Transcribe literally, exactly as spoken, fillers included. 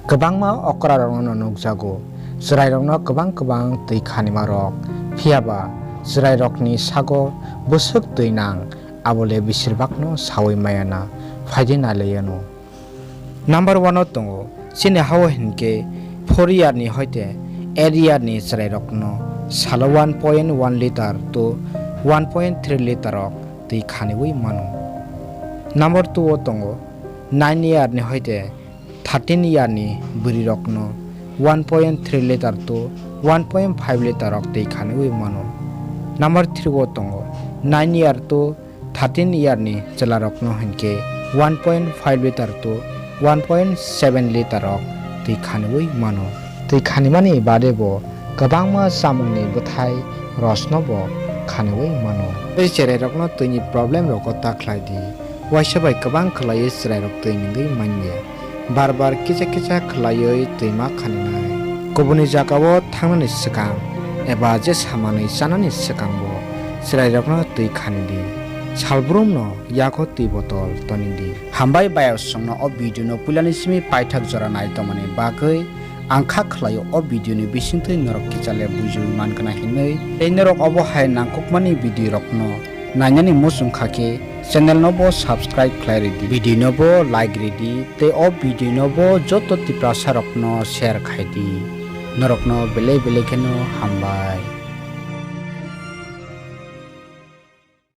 Kwbangma okrarokno nukjago, chwrairokno kwbang kwbang twi khanimarok, phiyaba chwrairokni sago bwswk twi nang, abole besirbakno sawi maya na, phaidi nailaiyano. Number one o tongo, chini hao hinkhe four year ni hoite eight year ni chwrairokno salo one point one liter to one point three liter rok twi khaniwi mano. Number two o tongo, nine year ni hoite thirteen year ni bwrwi rokno one point three liter to one point five liter rok twi khaniwi mano. Number three o tongo, nine year to thirteen year ni chwlarokno hinkhe one point five liter to one point seven liter rok twi khaniwi mano. Twi khanimani bade bo kwbangma chamungni bwthai rosno bo khaniwi mano. Tei chwrairokno twini problem rogo ta khlai di. Waisa bai kwbang khwlaiwi chwrairok twi nungwi manya. Bar bar kisa kisa khwlaiwi twima khaninai. Kubuni jagao thangnani swkang eba jesa manwi chanani swkango chwrairokno twi khani di. Salbrumno yago twi botol toni di. Hambai bayasongno o video no puilani simi paithak jora nai tongmani bagwi ang kha khlaio o video ni bisingtwi norok kichale bujiwi mankha na hinwi. Tei norok obo hai nangkukmani video rokno nainani muchung kha khe channel no bo subscribe khlai ridi, video no bo like ridi, tei o video no bo joto Tiprasa rokno share khai di. Norokno belai belai kheno hambai.